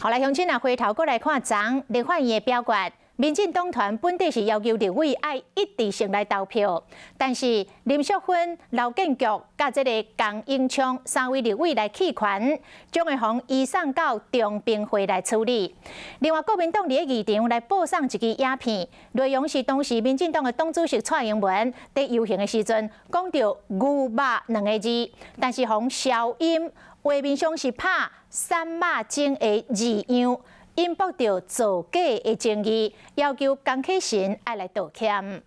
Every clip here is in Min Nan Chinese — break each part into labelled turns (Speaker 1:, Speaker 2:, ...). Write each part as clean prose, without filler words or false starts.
Speaker 1: 好來，鄉親啊，回頭過來看昨立法院的表決，民進黨團本底是要求立委愛一致性來投票，但是林淑芬、劉建國佮這个江永昌三位立委來棄權，將會予移送到中評會來處理。另外，國民黨佇咧議場來播送一支影片，內容是當時民進黨的黨主席蔡英文佇遊行的時陣講著牛肉兩个字，但是予消音，畫面上是拍三肉鐘的字樣，引爆著造假的爭議，要求江啟臣愛來道歉。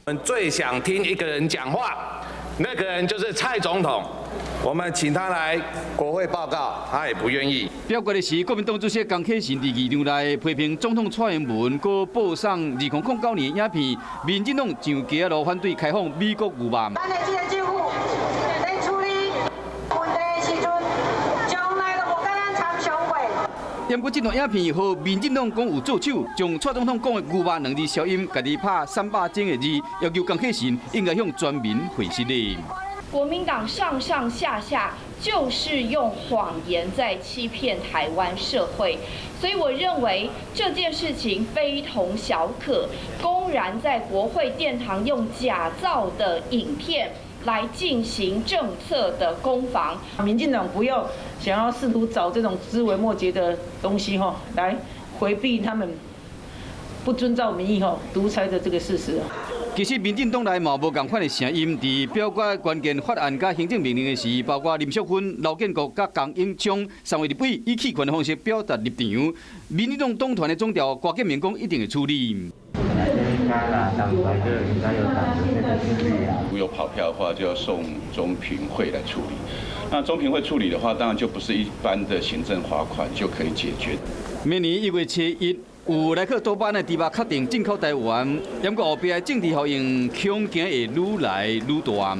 Speaker 2: 我們最想聽一個人講話，那個人就是蔡總統。我們請他來國會報告，他也不願意。
Speaker 3: 表決的時，國民黨主席江啟臣佇議場內批評總統蔡英文，閣播送2009年影片，民進黨上街仔路反對開放美國牛肉。
Speaker 4: 咱的這个政府在處理問題的時陣，從來都無佮咱參詳過。
Speaker 3: 毋過這段影片，予民進黨講有做手，將蔡總統講的牛肉兩字消音，家己拍三肉鐘的字，要求江啟臣應該向全民回實的。
Speaker 5: 國民黨上上下下就是用謊言在欺騙台灣社會，所以我認為這件事情非同小可，公然在國會殿堂用假造的影片來進行政策的攻防。
Speaker 6: 民進黨不要想要試圖找這種枝微末節的東西吼，來迴避他們不遵照民意吼獨裁的這個事實。
Speaker 3: 其實民進黨內嘛無仝款的聲音，佇表決關鍵法案佮行政命令的時，包括林淑芬、劉建國佮江永昌三位立委以棄權的方式表達立場。民進黨黨團的總召郭建明講，一定會處理。
Speaker 7: 應該啦，黨團就應該有黨團的處理啊。
Speaker 8: 如果有跑票的話，就要送中評會來處理。那中評會處理的話，當然就不是一般的行政罰款就可以解決。
Speaker 3: 明年1月7日，有萊克多巴胺的豬肉確定進口台灣，毋過後壁的政治效應恐驚會愈來愈大。